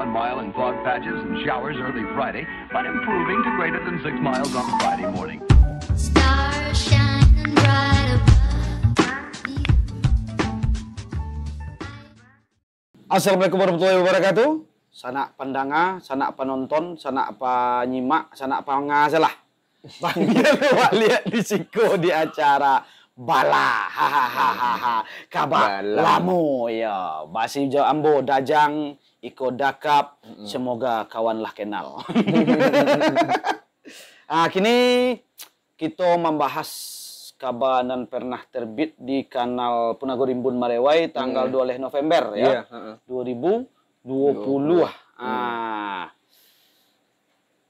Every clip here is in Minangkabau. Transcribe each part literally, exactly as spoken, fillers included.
Mile and fog patches and showers early Friday, but improving to greater than six miles on Friday morning. Stars shining bright above me. Assalamualaikum warahmatullahi wabarakatuh. Sanak pandanga, sanak panonton, sanak panyimak, sanak pangasalah. Panggia awak liak di siko di acara Bala. Hahaha. Kaba Bala. Lamo ya. Basi jo ambo Dajang, iko Dakap. Semoga kawan lah kenal. Ah, kini kito mambahas kaba nan pernah terbit di kanal Punago Rimbun Marewai tanggal dua belas November ya. Iya, heeh. Dua ribu dua puluh. Ah.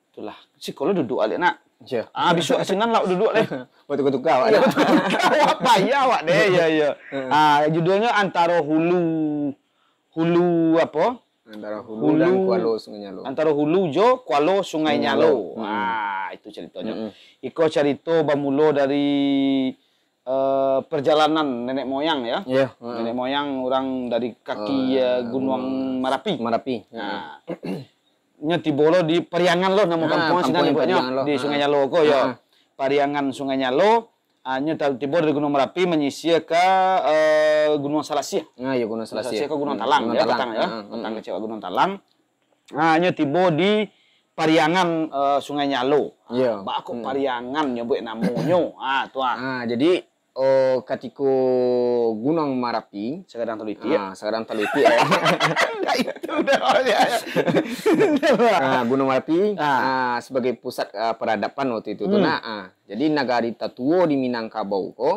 Itulah. Siko lo duduk alek nak. Ya. Ah, bisuak sinan lah duduk deh. Buat tukar-tukar awak Ya, dah. betul. Awak payah awak deh. Ya, ya. Ah, judulnya Antaro Hulu, Hulu apa? Antaro hulu dan kualo Sungai Nyalo. Antaro Hulu jo Kualo Sungai Sungai Nyalo. Nyalo. Hmm. Ah, itu ceritonyo. Mm-mm. Iko carito bamulo dari eh, perjalanan nenek moyang ya. Ya. Nenek moyang orang dari kaki eh, Gunuang Marapi. Marapi. Nah, nyo tibo lo di Pariangan lo, namo Ah, kampuang sinan kampuang nyebutnyo, Pariangan lo. di Ah. Sungai Nyalo ko yo. Ah. Pariangan Sungai Nyalo, ah, nyo ta- tibo dari Gunuang Marapi manyisia ka eh, Gunuang Salasiah. Nah, ya Gunuang Salasiah Salasiah. ko Gunuang Hmm, Talang Gunuang ya, Talang. patang ya. Ah, Patang hmm. Kecewa Gunuang Talang. Ah, nyo tibo di Pariangan eh, Sungai Nyalo. Ah, Ya. Baa kok Hmm. Pariangan nyo buek namonyo? Ah, tu ah. Ah, jadi oh, katiko Gunuang Marapi, Sagadang Taluitik. ah, Sagadang Taluitik ya. Nah, itu dah. Ah, Gunuang Marapi Ah. ah, sebagai pusat ah, peradaban waktu itu tu Hmm. nah. Ah. Jadi nagari tatuo di Minangkabau ko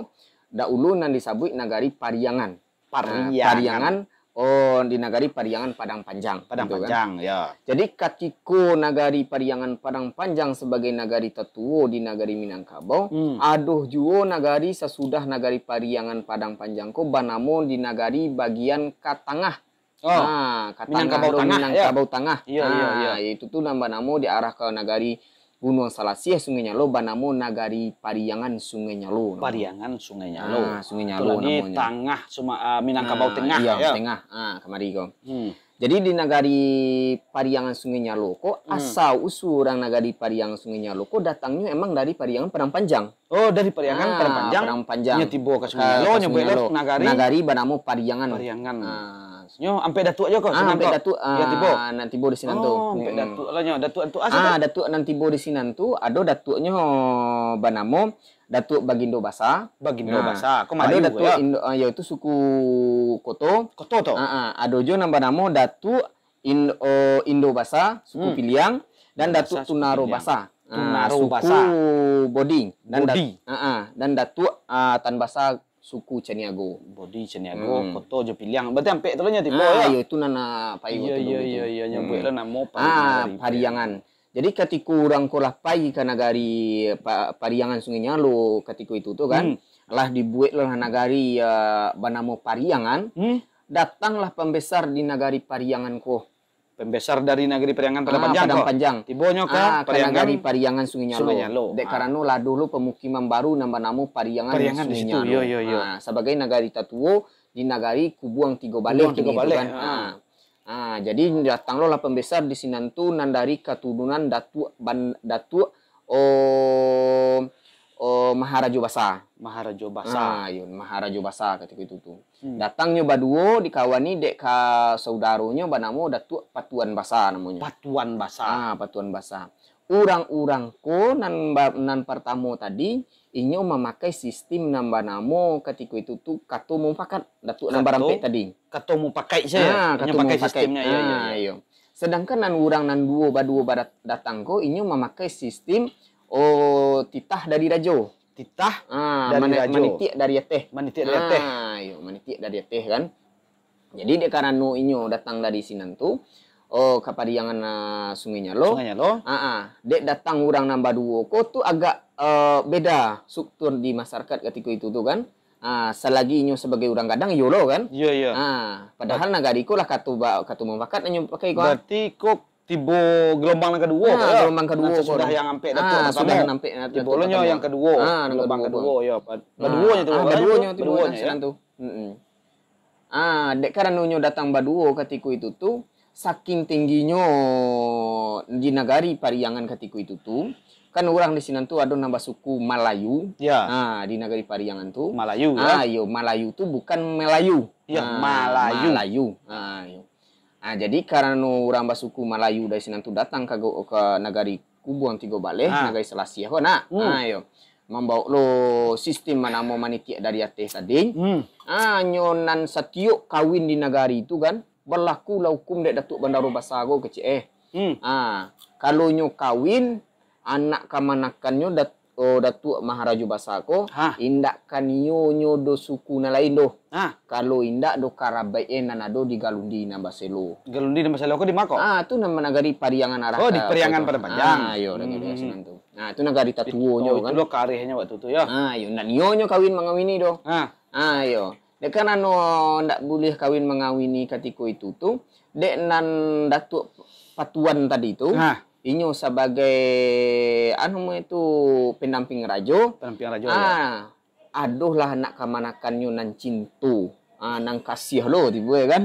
dahulu nan disabuik nagari Pariangan. Ah, Pariangan. Pariangan oh di nagari Pariangan Padang Panjang. Padang gitu kan. Panjang ya. Jadi katiko nagari Pariangan Padang Panjang sebagai nagari tatuo di nagari Minangkabau, Hmm. adoh juo nagari sasudah nagari Pariangan Padang Panjang ko banamo di nagari bagian ka tangah. Oh, Ah, ka Minangkabau tangah, Tangah, Minangkabau Tangah. Iya, iya, Ah, iya. Yaitu tu nan banamo di arah ka nagari Gunuang Salasiah Sungai Nyalo banamo nagari Pariangan Sungai Nyalo. Pariangan Sungai Nyalo. Ah, Sungai Nyalo Itulah ni namonyo. Tangah Suma, ah, Minangkabau Ah, Tengah iya, ya. Tengah. Ah, kamari ko. Hmm. Jadi di nagari Pariangan Sungai Nyalo ko, Hmm. asal usul urang nagari Pariangan Sungai Nyalo ko datangnyo emang dari Pariangan Padang Panjang. Oh, dari Pariangan Ah, Padang Panjang. Padang Panjang. Nyo tibo ka Sungai Ka- Nyalo, ka nyo buek Sungai lo Nyalo. nagari. Nagari banamo Pariangan. Pariangan. Ah. Nyo ampek datuak jo ko Ah, sinan ampek ko? datuak ah, Yo tibo. nan tibo di sinan tu. Oh, ampek Mm-mm. datuak lah nyo. Datuak, datuak asa Ah, tu? datuak nan tibo di sinan tu, ado datuaknyo banamo Datuak Bagindo Basa. Bagindo Nah, Basa. Ko ado Malayu datuak ya. Indo, ah, yaitu suku Koto. Koto to. Ah, ah, ado jo nan banamo Datuak In, oh, Indo Basa, suku Hmm. Piliang, dan Indo Datuak Basa, suku Tunaro Piliang. Basa. Ah, Tunaro suku Basa. Bodi. Dan Dat- Bodi. ah, ah, dan Datuak ah, Tan Basa, suku Caniago. Bodi Caniago, Hmm. Koto jo Piliang. Berarti ampek tu lah nyo tibo Ah, ya. Iyo, itu nan ah, payu Iyo, tu iyo, dulu iyo, tu. iyo, nyo Hmm. buek lah namo Ah, nagari Pariangan. Jadi katiko urang ko lah pai ka nagari Pa- Pariangan Sungai Nyalo katiko itu tu kan. Hmm. Lah dibuek lah nagari ah, banamo Pariangan. Hmm. Datanglah pambesar di nagari Pariangan ko. Pambesar dari nagari Pariangan Padang Ah, Panjang Padang ko. Panjang. Tibo nyo ka Ah, ka Pariangan. nagari Pariangan Sungai Nyalo. Sungai Nyalo. Dek Ah. karano lah dulu pemukiman baru nan banamo Pariangan, Pariangan di Sungai situ. Nyalo. Yo, yo, yo. Ah, sabagai nagari tatuo di nagari Kubuang Tigo Baleh Kubuang Tigo kini tu Baleh, kan. ah. Ah, jadi datang lo lah pambesar di sinan tu nan dari katurunan Datuak Ban, Datuak oh, oh, Maharajo Basa. Maharajo Basa. Ah, yo, Maharajo Basa katiko itu tu. Hmm. Datangnyo baduo dikawani dek ka saudaronyo banamo Datuak Patuan Basa namonyo. Patuan Basa. Ah, Patuan Basa. Urang-urang ko nan ba- nan partamo tadi, inyo mamakai sistim nan banamo katiko itu tu kato mufakat, Datuak nan Kato barampek tadi. Kato mupakai saja. Ah, Hanya kato pakai mufakat. sistemnya. Ya, ya, Ah, ya. Iyo. Sedangkan nan urang nan duo baduo badat- datang ko, inyo mamakai sistim oh titah dari rajo. Titah Ah, dari mana- rajo. Manitiak dari ateh. Manitiak dari ateh. Ah, iyo, manitiak dari ateh kan. Jadi dek karano inyo datang dari sinan tu, oh ka Pariangan ah, Sungai Nyalo. Sungai Nyalo. Ah, ah. Dek datang urang nan baduo ko tu agak eh, beda struktur di masyarakat katiko itu tu kan. Ah, salagi inyo sabagai urang gadang iyo lo kan. Yo, yo. Ah, padahal nagari ko lah kato ba- kato mufakat inyo pakai ko. Ah. Berarti ko tibo gelombang nan kaduo Ah, ko, ya? Gelombang kaduo Nan ko. Sudah yang ampek Ah, Datuak pertamo. Sudah yang ampek Datuak Tibo lo nyo pertamo. Yang kaduo. Ah, nan Gelombang kaduo. Kaduo, ya. Ba- Ah, Baduo nyo tibo. ah, Kan? baduo nyo tibo Baduo kan nyo, ya. Sinan tu. Mm-mm. Ah, dek karano nyo datang baduo katiko itu tu, saking tingginyo di nagari Pariangan katiko itu tu, kan urang di sinan tu ado nan basuku Malayu. Ya. Ha, di nagari Pariangan tu. Malayu, ya? Ah, iyo, Malayu tu bukan Melayu. Ya, Ha, Malayu. Malayu. Ha, iyo. Ha, jadi karano urang basuku Malayu dari sinan tu datang ka go-, ka nagari Kubuang Tigo Baleh, Ha. nagari Salasiah ko, nak. Hmm. Ha, iyo. Mambaok lo sistim manamo manitiak dari ateh tadi. Hmm. Ha, nyo nan satiok kawin di nagari tu kan, balaku lah hukum dek Datuak Bandaro Basa ko kecek eh. Hmm. Ha, kalau nyo kawin, anak kamanakannyo Dat-, oh, Datuak Maharajo Basa ko, Ha. indak ka nio nyo do suku nan lain doh. Ha. Kalau indak do karabaik eh nan ado di Galundi nan baselo. Galundi nan baselo ko di ma ko? Ah, tu nan nagari Pariangan arah Oh, di ka Pariangan Koto. Padang Panjang. Ah, iyo, nagari Hmm. sinan tu. Nah, tu nagari tatuonyo Oh, kan. Itulah karehnyo waktu tu, ya. Ah, iyo, ndak nio nyo kawin mangawini doh. Ha. Ah, iyo. Dek karano ndak buliah kawin mangawini katiko itu tu, dek nan Datuak Patuan tadi tu, Ha. inyo sabagai, anu, namo itu, pendamping rajo. Pendamping rajo, Ah, ya. adolah anak kamanakannyo nan cinto, ah, nan kasiah lo tibo, ya kan?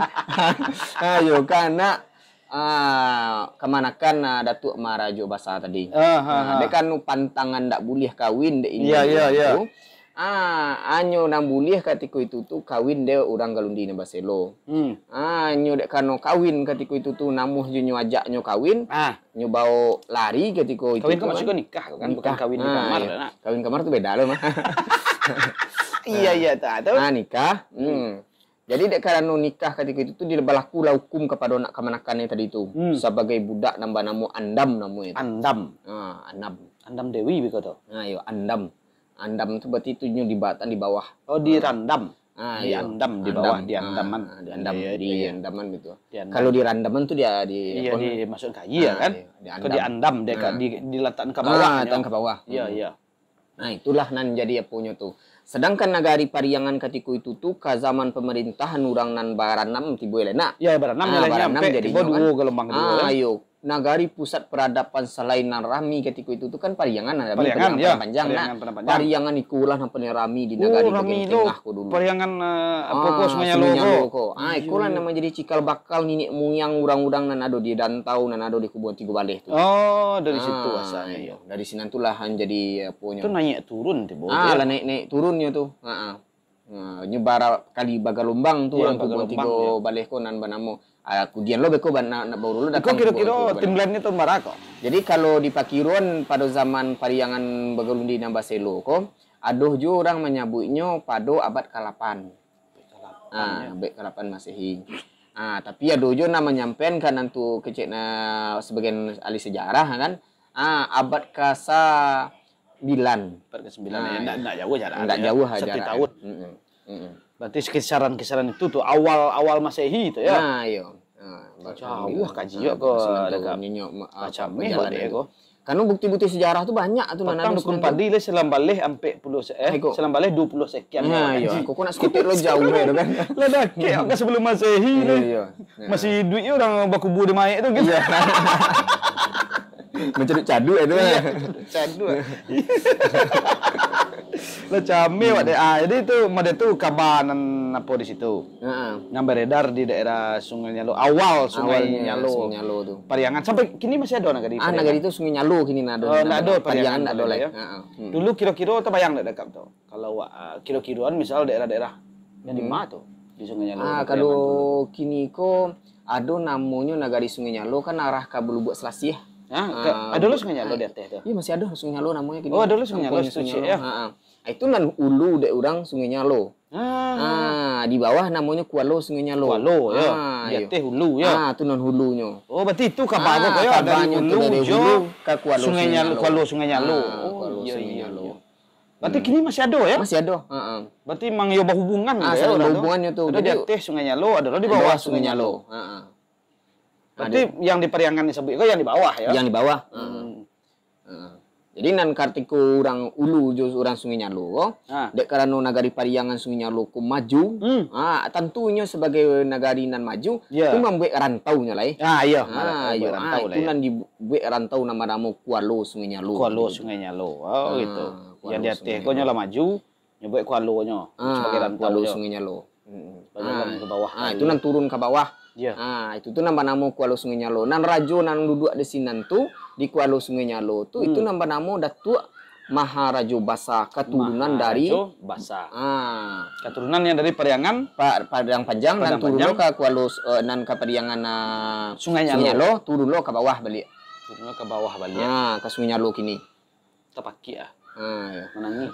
Ayo, ka anak, ah, kamanakan, ah, Datuak Maharajo Basa tadi. Ah, ha, Ah, ha. dek anu pantangan ndak buliah kawin dek inyo Iya, iya, urang iya. tu. Ah, anyo nan buliah katiko itu tu kawin dek urang Galundi nan baselo. Hmm. Ah, nyo dek karano kawin katiko itu tu namuah jo nyo ajak nyo kawin, Ah. nyo baok lari katiko itu Kawin tu kan kan. maksud ko nikah tu kan, bukan Nikah. kawin di Ah, kamar iyo. tu, nak. Kawin kamar tu beda lo, mah. Iya, Ah. iya, tak tahu. Ah, nikah. Hmm. Hmm. Jadi dek karano nikah katiko itu tu, dia balaku lah hukum kapado anak kamanakan yang tadi tu. Hmm. Sabagai budak nan banamo Andam namo itu. Andam. Ah, Andam. Andam Dewi biko tu. Ah, iyo, Andam. Andam tu berarti tu nyo di batan di bawah. Oh, di Ah. randam. Ah, Di iyo. andam, di Andam. bawah, di Ah, andaman. di andam, Iya, iya, di iya. andaman gitu. Di andam. Kalau di randaman tu dia di Iya, apa di namanya? masuk kayu Ah, kan? iya, di Kau di andam. andam dia ka, Ah. di, dilatakkan ke Ah, bawah. letakkan ke bawah. Iya, Hmm. iya. Nah, itulah nan jadi aponyo tu. Sedangkan nagari Pariangan katiko itu tu ka zaman pemerintahan urang nan baranam tibo eleh nak. Ya, baranam Ah, eleh baranam sampai jadi tibo nyo kan. duo gelombang kedua Ah, kan. iyo. Nagari pusat peradaban salain nan rami katiko itu tu kan Pariangan, nan rami, Pariangan, Pariangan ya. Padang Panjang, Pariangan nak. Padang Panjang. Pariangan iko lah nan paling rami di Oh, nagari rami bagian tu. tengah ko dulu. Pariangan, eh, apa ko Ah, Sungai Nyalu Sungai Nyalu ko. ko. Ah, iko lah Iya. nan manjadi cikal bakal niniak muyang urang-urang nan ado di rantau, nan ado di Kubuang Tigo Baleh tu. Oh, dari situ Ah, asalnyo. iyo. Dari sinan tu lah han jadi aponyo. Tu naik turun tibo tu, Ah, ya? lah naik-naik turunnyo tu. Ha ah. Ha, nyo bara kali bagalombang tu Iya, urang Kubuang bagalombang, Tigo ya. Baleh ko nan banamo. Ah, kudian lo beko ban-, nak, nak baru lo Iko datang Kubuang kiro-kiro Tigo Baleh. timeline ni tahun bara ko? Jadi kalau di pakiruan pado zaman Pariangan Bagalundi nan baselo ko, ado juo urang manyabuiknyo pado abad kalapan. Abad kalapan, Ah, ya. abad kalapan Masehi. Ah, tapi ado juo nan manyampaian ka nan tu kecek na sebagian ahli sejarah kan. Ah, abad kasambilan. Abad kasambilan, Ah, ya. Ndak, ndak jauh jarak Ndak ya. jauh Satu jarak. tahun. Mm-mm. Mm-mm. Berarti kisaran-kisaran itu tu awal-awal Masehi tu ya. Ah, iyo. Ah, Jauh kaji yo ko dekat. Macam ni buat dia ko. Karena bukti-bukti sejarah tu banyak tu nan Patang ado Dukun sinan tu. Padi le Selambaleh ampek puluah se-, eh, Aiko. Selambaleh dua puluh sekian Nah, orang iyo. kaji. Kok nak sekotek lo jauh ya tu kan. Lah dakek kan sebelum Masehi Iya, le. iya. Nah. Masih iduik yo orang bakubur di mayat tu gitu. Iya. Mencaduk-caduk ya tu. Iya, kan? Mencaduk-caduk. Lah cameh awak dek. Ah, jadi tu model tu kabar nan apo di situ. Heeh. Nan beredar di daerah Sungai Nyalo. Awal Sungai Awalnya Nyalo. Sungai Nyalo tu. Pariangan. Sampai kini masih ada nagari Ah, Pariangan? nagari tu Sungai Nyalo kini nah, Oh, ndak ada Pariangan Pariangan ndak ada ndak ada lai. ya? Heeh. Hmm. Dulu kiro-kiro tabayang ndak dakap tu? Kalau awak, ah, kiro-kiroan misal daerah-daerah yang di Hmm. ma tu? Di Sungai Nyalo, Ah, di kalau Pariangan tu. kini ko ado namonyo Nagari Sungai Nyalo kan arah ka Balubuak Selasih. Ha, ka, Ah, ado lo bu-, Sungai Nyalo ah, di ateh tu? Iya, masih ado Sungai Nyalo namonyo kini. Oh, ado lo Sungai Nyalo Kampuang situ Sungai ciek, Nyalo. ya? Ha, ha. Ah, itu nan ulu dek urang Sungai Nyalo. Ah. Ah, di bawah namonyo Kualo Sungai Nyalo. Kualo, ya. Ah, Di iyo. ateh ulu, ya. Ah, tu nan ulunyo. Oh, berarti itu kabar Ah, ko, ya, dari kabarnyo tu ulu dari jo ulu ka Kualo Sungai Sungai Nyalo, Nyalo. Kualo Sungai Nyalo. Ah, Oh, Kualo iya, Sungai iya, Nyalo. iya. Berarti Hmm. kini masih ado, ya? Masih ado, heeh. Berarti memang yo bahubungan Ah, lah, ya, saling orang tu. bahubungannyo tu. Ado di Jadi, ateh Sungai Nyalo, ado lo di di bawah bawah Sungai Sungai Nyalo. Nyalo. Heeh. Berarti Ado. yang di Pariangan disabuik ko yang di bawah, ya? Yang di bawah, heeh. Hmm. Heeh. Jadi, nan katiko urang ulu jo urang Sungai Nyalo ko, Ah. dek karano Nagari Pariangan Sungai Nyalo ko maju, Hmm. ah, tantunyo sabagai nagari nan maju, Ya. tu mambuek rantaunyo lai. Ah, iya, Ah, buek iyo. Ah, rantau lah, itu ya. nan dibuek rantau nan banamo Kualo Sungai Nyalo Kualo tadi tu. Sungai Nyalo. Oh, Ah, gitu. Kualo Yang di ateh Sungai ko nyo Nyalo. lah maju, nyo buek kualonyo Ah, sebagai rantau Kualo nyo. Sungai Nyalo. Mm-mm. Bajalan Ah, ke bawah ah, tadi. itu nan turun ka bawah. Iyo. Ha, itu tu nan banamo Kualo Sungai Nyalo. Nan rajo nan duduak di sinan tu, di Kualo Sungai Nyalo tu, itu Hmm. nan banamo Datuak Maharajo Basa, katurunan dari Maharajo Basa. Ha. Katurunan yang dari Pariangan. Pa-, Padang Panjang, nan Padang turun lo Panjang. ka Kualo, eh, nan ka Pariangan, ah, Sungai Nyalo. Sungai Nyalo, turun lo ka bawah baliak. Turun lo ka bawah baliak. Ha, ka Sungai Nyalo kini. Tapakiak ah. Ha, iyo. Manangih.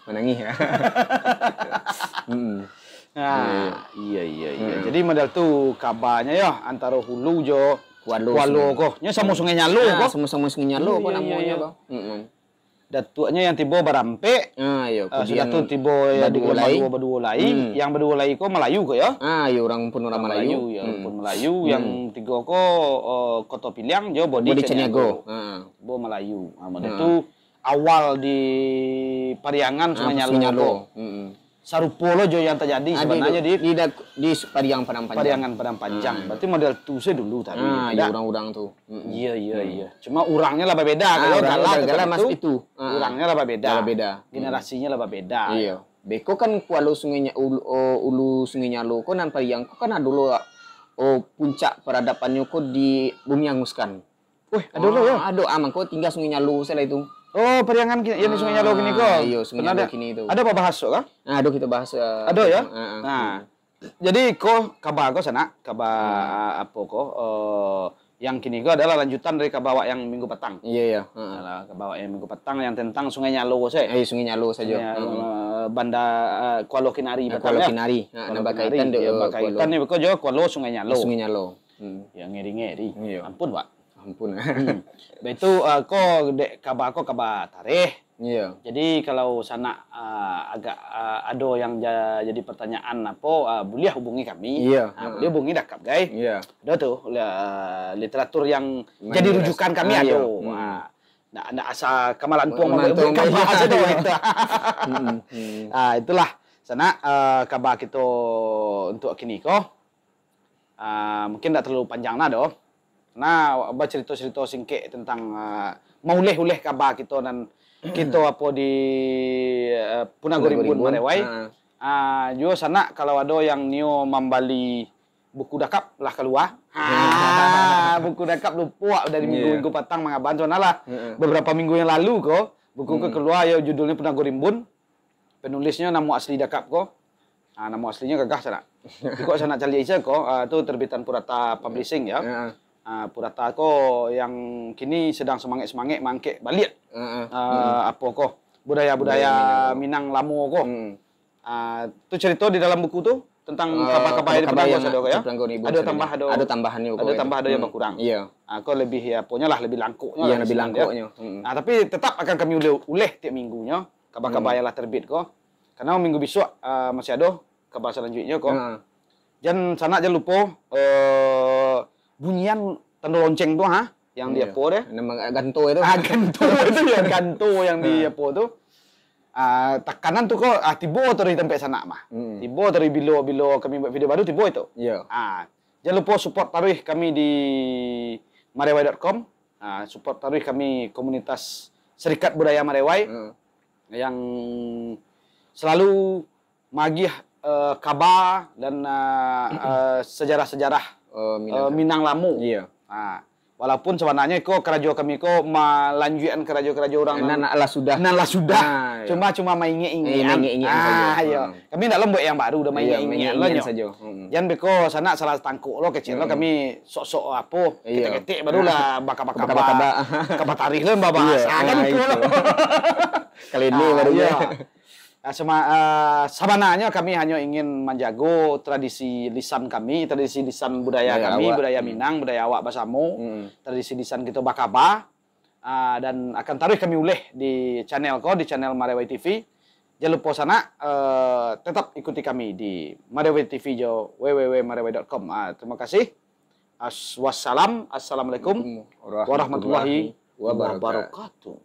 Manangih, yo. Mm-mm. Ah, Iyo, iyo. iyo, iyo. Mm-mm. Jadi model tu kabanyo yo, antaro hulu jo Kualo Kualo Sungai. ko. Nyo samo Sungai Nyalo Ah, ko. samo-samo Sungai Nyalo Iyo, ko iyo, namonyo iyo. ko. Mm-mm. Datuaknyo yang tibo barampek. Ah, iyo, Ah, sudah kemudian tu tibo yang baduo digelar lai. baduo, baduo lai. Hmm. Yang baduo lai ko Malayu ko yo. Ah, iyo, urang pun urang Urang Malayu. Malayu, yo, Hmm. pun Malayu. Hmm. Yang tigo ko, eh, Koto Piliang, jo Bodi Bodi Caniago. Caniago. Ah. Tibo Malayu. Ah, model Hmm. tu awal di Pariangan Ah, Sungai Nyalo Sungai Nyalo. ko. Hmm. Sarupo lo jo yang terjadi Ah, di, sebenarnya di di dak-, di Pariang Padang Panjang. Pariangan Padang Panjang. Ah. Berarti model tu se dulu tadi, Ah, tidak? iyo, urang-urang tu. Mm-mm. Iyo, iyo, Hmm. iyo. Cuma urangnya lah berbeda. Ah, Kalau urangnya galak berbeda, tetap Mas, itu. itu. Ah. Urangnya lah berbeda. Lah berbeda. Hmm. Generasinya lah berbeda. Iyo. Beko kan Kualo Sungai Nya-, ulu, oh, ulu Sungai Nyalo ko nan Pariang ko kan ado lo, oh, puncak peradapannyo ko di Bumi Angus kan. Weh, ado lo yo. Ah, ado, ah, mangko tingga Sungai Nyalo salah itu. Oh, Pariangan kini, yang di Sungai Nyalo kini ko. Ah, iyo, Sungai Pernah Nyalo ada, kini tu. ada apa bahas tu kah? Ah, ado kita bahas, eh, Ado yo? ah, ah. Nah. Jadi ko kaba ko sanak, kaba Hmm. apo ko, eh, yang kini ko adalah lanjutan dari kaba awak yang minggu patang. Iya, iya. Heeh. Alah, kaba awak yang minggu patang yang tentang Sungai Nyalo se. Eh, Sungai Nyalo sajo. Sungai Nyalo, Heeh. eh, Banda, eh, Kualo Kinari Ah, patang, Kualo ya? Kinari. Ha, Kualo nan bakaitan Kinari, dek, ya, eh, bakaitan Kualo ni beko jo Kualo Sungai Nyalo. Sungai Nyalo. Hmm. Ya, ngeri-ngeri. Iya. Ampun, Pak. Ampun. Hmm. Baitu, eh, ko dek kaba ko kaba tareh. Iya. Jadi, kalau sanak, ah, agak, ah, ado yang ja-, jadi pertanyaan apo, ah, buliah hubungi kami. Iya. Ah, Heeh. buliah hubungi Dakap, gai. Iya. Ado tu, la-, literatur yang Main jadi deras. rujukan kami Ah, iya. ado. Hmm. Ah, ndak, ndak asa ka malantuang Malantuang mambuek kaba main. asa doh itu. Hmm, hmm. Ah, itulah. Sanak, ah, kaba kito untuk kini ko. Ah, mungkin ndak terlalu panjang nah doh. Nah, bacarito-carito singkek tentang, ah, mauleh-uleh kaba kito nan kito apo di, eh, Punago Punago Rimbun Rimbun. Marewai. Ha. Ah, juo sanak kalau ado yang nio mambali buku Dakap lah kalua. Ha, buku Dakap lupo dari Iya. minggu-minggu patang mangaban tu nah lah. Heeh. Beberapa minggu yang lalu ko, buku ko Hmm. kalua yo judulnyo Punago Rimbun. Penulisnyo namo asli Dakap ko. Ah, namo aslinyo gagah sanak. Iko sanak caliak ise ko, ah, tu terbitan Purata Publishing yo. Heeh. Ah, Purata ko yang kini sedang semangat-semangat mangkek baliak. Heeh. Ah, Hmm. apo ko, budaya-budaya Budaya Minang. Minang lamo ko. Hmm. Ah, tu carito di dalam buku tu tentang Ah, kaba-kaba di kaba-kaba Punago yang sado ko yo. di Punago Rimbun Ado sado. tambah, ado, Ado tambahan ni ado pokoknya. tambah, ado yang Hmm. bakurang. Iya. Ah, ko lebih, ya, aponyo lah, lebih langkoknyo Iya, lah lebih istilahnya. langkoknyo. Hmm. Ah, tapi tetap akan kami uleh, uleh tiap minggunyo kaba-kaba Hmm. yang lah terbit ko. Karena minggu bisuak, ah, masih ado kaba salanjuiknyo ko. Ha. Jan sanak jan lupo, eh, bunyian tando lonceng tu, ha, yang di Iya. apo deh? Nama ganto itu. Ah, ganto itu ya, ganto yang di Ha. apo tu. Ah, takanan tu ko, ah, tibo taruih tampek sanak mah. Hmm. Tibo taruih bilo, bilo kami buek video baru, tibo itu. Iya. Ah, jan lupo support taruih kami di marewai dot com. Ah, support taruih kami komunitas Serikat Budaya Marewai Hmm. yang selalu magiah, eh, kaba dan, eh, eh, sejarah-sejarah, Eh, Minang. eh, Minang lamo. Iya. Ah, walaupun sabananyo iko karajo kami ko malanjuikan karajo-karajo urang Nan nan, lah sudah. nan lah sudah. Ah, iya. Cuma, cuma maingek-ingek. Eh, maingek-ingek Ah, saja. iya. Hmm. Kami ndak lo buek yang baru, dah Iya, maingek-ingek maingek-ingek lo nyo. saja. Hmm. Jan beko sanak salah tangkok lo, kecek lo, Hmm. kami sok-sok apo, Iya. ketek-ketek baru lah bakaba-kaba. Bakaba-kaba. Kaba tarih lo babahas. Iya. Ah, kan Ah, iko lo. itu. Kali ini Ah, baru iya. dia. Ah, sema-, ah, sabananyo kami hanyo ingin manjago tradisi lisan kami, tradisi lisan budaya Budaya kami, awak. budaya Hmm. Minang, budaya awak basamo, Hmm. tradisi lisan kito bakaba. Ah, dan akan taruih kami uleh di channel ko, di channel Marewai T V. Jan lupo sanak, eh, tetap ikuti kami di Marewai T V jo W W W marewai dot com. Ah, terima kasih. As-, wassalam. Assalamualaikum Warahmatullahi warahmatullahi wabarakatuh. wabarakatuh.